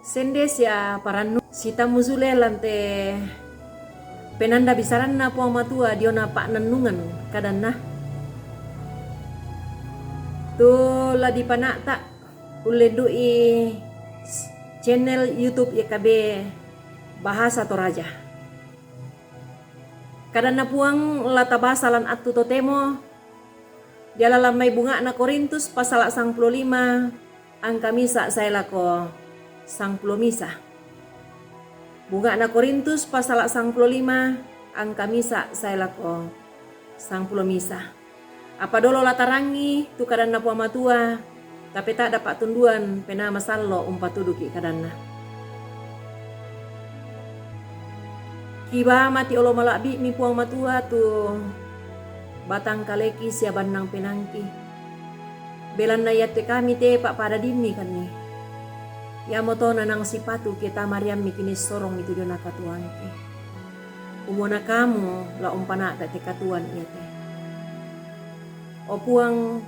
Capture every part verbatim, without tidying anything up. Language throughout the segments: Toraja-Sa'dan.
Sende sia parannu, sitammu sule lan te penanda bisaranna Puang Matua diona pa'nannungan kadanna. Tu la dipana'ta ullendu'i channel YouTube Y K B Bahasa Toraja. Kadanna Puang la tabasa lan attu totemo, diala lan mai Bunga'na Korintus pasala sangpulo lima angka misa sae lako sangpulo misa. Bunga'na Korintus pasala sangpulo lima angka misa sae lako sangpulo misa. Apa dolo la tarangi tu kadanna Puang Matua, tapeta'da pa'tunduan Penaa Masallo' umpatuduki kadanna. Kiba mati olo mala'bi'mi Puang Matua tu batang kaleki sia bannang penaangki. Belanna iate kami te pa'padadimmi kanni. Iamoto nanang sipatu ke tama riammi kinissorongmi tu diona katuoangki. Kumua na kamu la umpana'ta te katuoan iate. O Puang,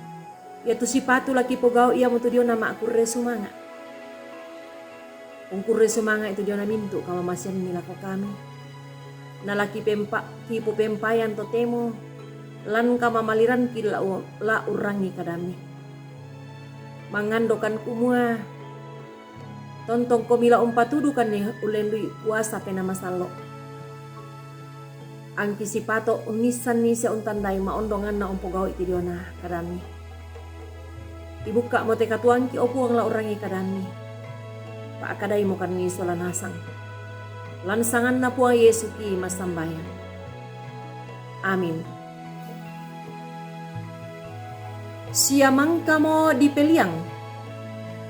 iatu sipatu la kipogau' iamotu diona ma'kurre sumanga'. Ungkurre sumanga' itu diona mintu' kamamaseanmi lako kami. Na la kipempa-, kipopempayan totemo lan kamamaliranki la u-, la urrangi kadammi. Mangandokan kumua, tontongkomi la umpatudukanni ullendu'i kuasa Penaa Masallo'. Angki sipato' unnissanni sia untandai ma'ondonganna umpogau'i tu diona kadammi. Ibukka'mo te katuoangki, o Puang, la urrangi kadammi. Pa'kadaimokanni sola nasang. Lan sanganna Puang Yesu ki massambayang. Amin. Sia mangkamo dipeliang,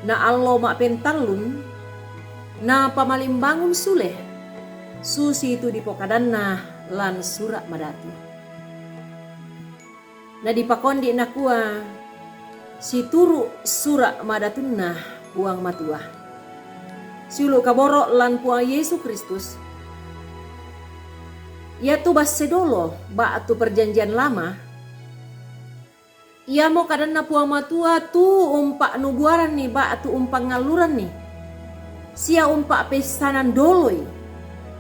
na allo ma'pentallun, na pamalimbangun sule, susitu dipokadanna lan Sura' Madatu. Na dipakondi' nakua, situru' Sura' Madatunna Puang Matua. Siulu' kaboro' lan Puang Yesu Kristus. Iatu basse dolo ba'tu Perjanjian Lama, iamo kadanna Puang Matua tu umpa'nubuaranni ba'tu umpangngalluranni, sia umpa'peissanan doloi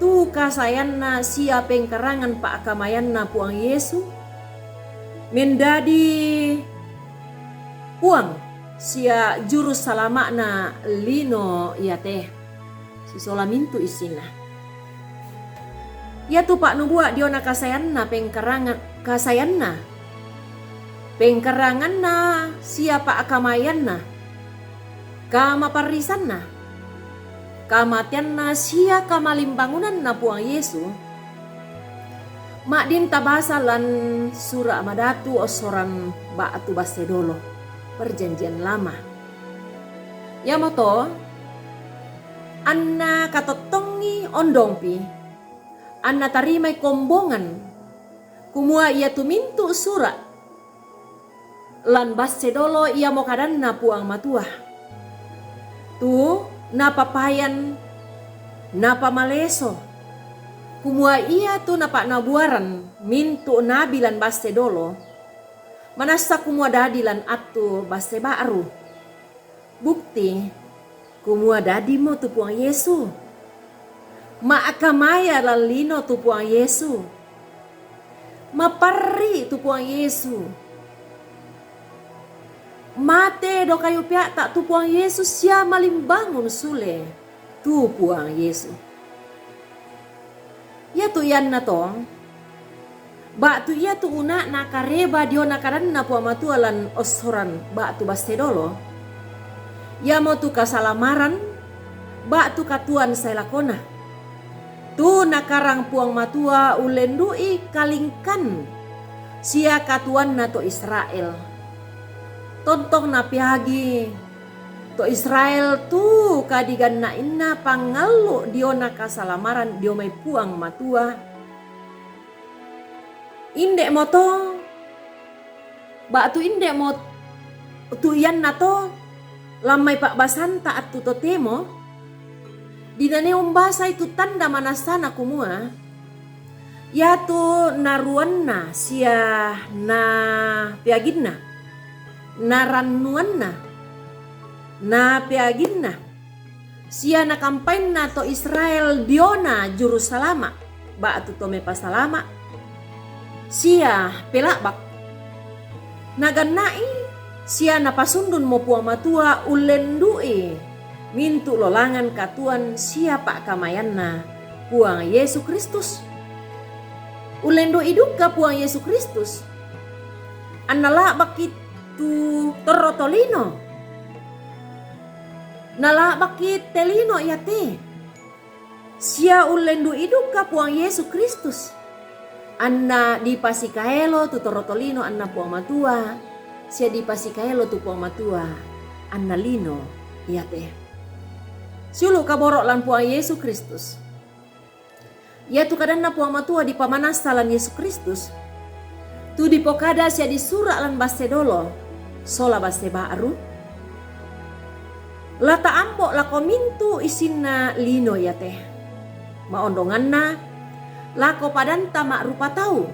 tu kasaeanna sia pengkarangan pa'kamayanna Puang Yesu, mendadi Puang sia Juru Salama'na lino iate sisola mintu' issinna. Iatu pa'nubua' diona kasaeanna pengkarangan, kasaeanna, pengkaranganna sia pa'kamayanna, kamaparrisanna, kamateanna sia kamalimbangunanna Puang Yesu, ma'din tabasa lan Sura' Madatu ossoran ba'tu basse dolo, Perjanjian Lama. Iamoto, anna katottongi ondongpi, anna tarimai kombongan, kumua iatu mintu' sura' lan basse dolo iamo kadanna Puang Matua. Tu napapayan, napamaleso, kumua iatu napa'nabuaran mintu' nabi lan basse dolo, manassa kumua dadi lan attu basse ba'ru. Bukti kumua dadimo tu Puang Yesu. Ma'kamaya lan lino tu Puang Yesu. Maparri tu Puang Yesu. Mate dio kayu pea'ta' tu Puang Yesu sia malimbangun sule tu Puang Yesu. Iatu iannato, ba'tu iatu una'na kareba diona kadanna Puang Matua lan ossoran ba'tu basse dolo, iamotu kasalamaran ba'tu katuoan sae lakona. Tu nakarang Puang Matua ullendu'i kalingkan sia katuoanna to Israel. Tontong napeagi to Israel tu kadiganna'inna pangallu' diona kasalamaran dio mai Puang Matua. Inde'moto, ba'tu inde'mo tu iannato, lan mai pa'basanta attu totemo, dinane umbasai tu tanda manassana kumua, iatu naruanna sia napeaginna, narannuanna, napeaginna, Sia nakampainna to Israel diona Jurusalama, ba'tu to mepasalama, sia pela'bak. Naganna'i sia napasundunmo Puang Matua ullendu'i mintu' lolangan katuoan sia pa'kamayanna Puang Yesu Kristus. Ullendu'i duka Puang Yesu Kristus, anna la'bakki tu torro tolino. Nala'bakki te lino iate. Sia ullendu'i duka Puang Yesu Kristus, anna dipasikaelo tu torro tolino anna Puang Matua, sia dipasikaelo tu Puang Matua anna lino iate. Siulu' kaboro' lan Puang Yesu Kristus. Iatu kadanna Puang Matua dipamanassa lan Yesu Kristus, tu dipokada sia disura' lan basse dolo sola basse ba'ru, la ta'ambo' lako mintu' isinna lino iate. Ma'ondonganna lako padanta ma'rupa tau,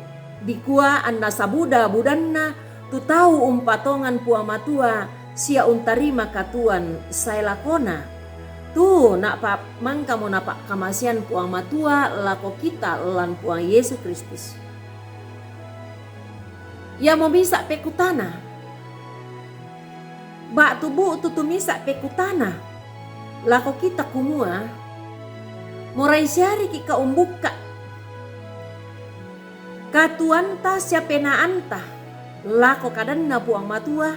dikua anna sabuda-budanna tu tau umpatongan Puang Matua sia untarima katuoan sae lakona, tu napa-, mangkamo napa'kamasean Puang Matua lako kita lan Puang Yesu Kristus. Iamo misa' pekutana, ba'tu bu'tu tu misa' pekutana lako kita kumua, morai siariki' ka umbukka' katuoanta sia penaanta lako kadanna Puang Matua,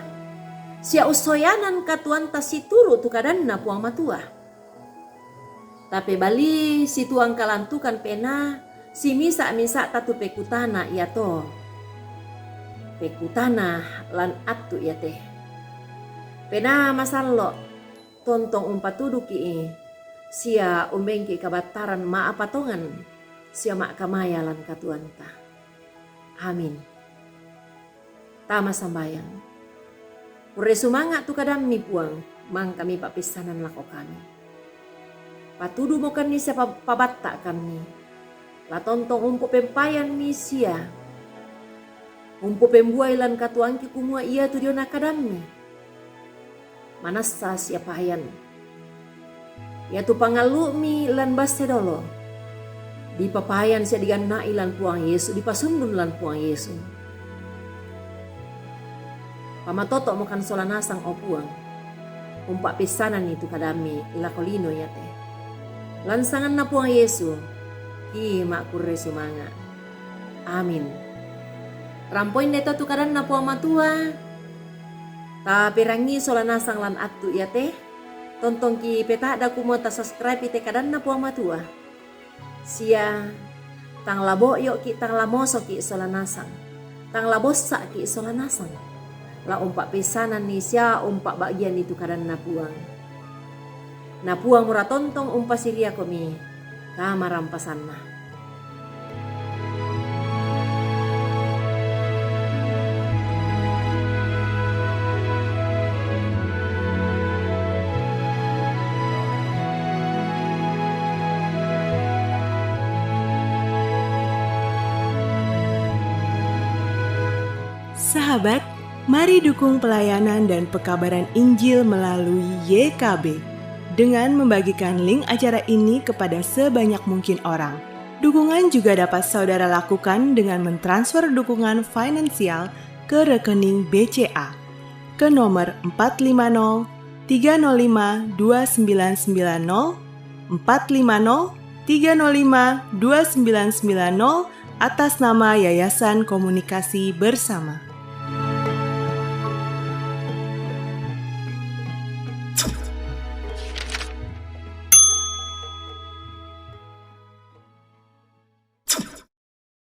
sia ussoyanan katuoanta situru' tu kadanna Puang Matua. Tapebalii situang kalantukan penaa simisa'-misa'ta tu pekutana iato. Pekutana lan attu iate. Penaa masallo', tontong umpatuduki'i sia umbengki' kabattaran ma'apa tongan sia ma'kamaya lan katuoanta. Amin. Tama sambayang. Kurre sumanga' tu kadammi, Puang, mangkami pa'pessanan lako kami. Patudumokanni sia pa-, pabatta'kanni. La tontong umpopempayanni sia umpopembuai lan katuoangki kumua iatu diona kadammi manassa sia payan. Iatu pangallu'mi lan basse dolo, dipapayan sia diganna'i lan Puang Yesu, dipasundun lan Puang Yesu. Pamatoto'mokan sola nasang, o Puang, umpa'pessananni tu kadammi lako lino iate. Lan sanganna Puang Yesu, ki ma'kurre sumanga'. Amin. Rampoinna to tu kadanna Puang Matua, taperangii sola nasang lan attu iate, tontongki peta'da kumua tasubscribe-i te kadanna Puang Matua. Sia tang la bo'yo'ki', tang la mosoki' sola nasang, tang la bossa'ki' sola nasang, la umpa'pessananni sia umpa'ba'gianni tu kadanna Puang. Na Puang mura tontong umpasiriakomi kamarampasanna. Sahabat, mari dukung pelayanan dan pekabaran Injil melalui Y K B dengan membagikan link acara ini kepada sebanyak mungkin orang. Dukungan juga dapat saudara lakukan dengan mentransfer dukungan finansial ke rekening B C A ke nomor empat lima nol tiga nol lima dua sembilan sembilan nol, empat lima nol tiga nol lima dua sembilan sembilan nol, atas nama Yayasan Komunikasi Bersama.